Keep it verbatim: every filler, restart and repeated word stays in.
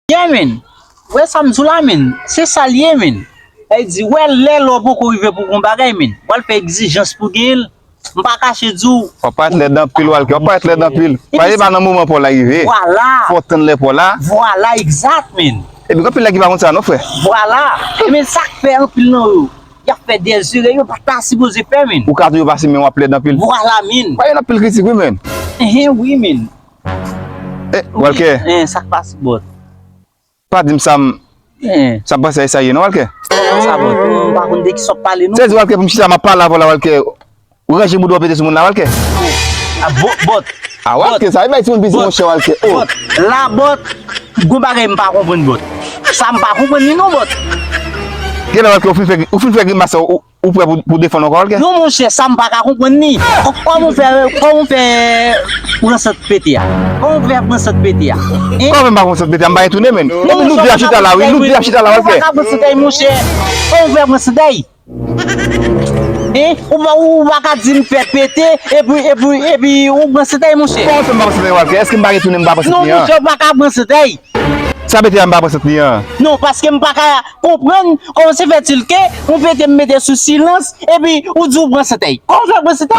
Yeah, man. Wè sa m di w la, man. Se sa l ye, man. Sa vle di, wè, lè lè w poko rive pou gon bagay, man, w al fè egzijans pou genyen l. M pa kache di w. W ap parèt lèd anpil, Walker. W ap parèt lèd anpil. Paske pa nan moman pa w la rive. Vwala. Fò w tann lè pa w la. Vwala, egzat, man. Epi gen anpil nèg ki pa konn sa, non, frè. Vwala. E men sa k fè anpil nan yo, y ap fè dèzere, yo pa t ta sipoze fè, man. Ou ka tou yo pase, men w ap lèd anpil. Vwala, man. Pa gen anpil kritik, wi, man. Enhen, wi, man. Eh, Walker. Eh, sa k pase, bòt? Pa di m sa m, eh, sa m panse a sa ye, non, Walker? Sa, bòt? M pa konn de ki sa w ap pale, non. Se di, Walker, pou m chita, m ap pale avè w la, Walker. Ou ranje bouda w pete sou moun la, Walker? Ah, bòt, bòt. Ah, Walker, sa e bay timoun piti, monchè, Walker. Oh. Bòt. La, bòt, gon bagay m pa konprann, bòt. Sa m pa konprann li, non, bòt. Genlè, Walker, ou fin fè, ou fin fè grimas, ou, ou prè pou, pou defann ankò, Walker? Non, monchè, sa m pa ka konprann li. Kò-, kòman w fè, kòman w fè pran sant pete a? Kòman w fè pran sant pete a? Hein? Kòman m pa pran sant pete a? M pa gen tounen, menm. Epi nou de ap chita la, wi. Nou de ap chita la, Walker. Ou pa ka pran sant, monchè. Kòman w fè pran sant? Hein? Ou pa, ou pa ka di m fè pete, epi, epi, epi ou pran sant, monchè. Kòman fè m pa pran sant, Walker? Èske m pa gen tounen, m pa pran sant? Non, monchè, ou pa ka pran sant. Sa pete a m pa pran sant li an? Non, paske m pa ka konprann kòman se fètil ke yon pete m mete sou silans, epi ou di ou pran sant. Kòman w fè pran sant?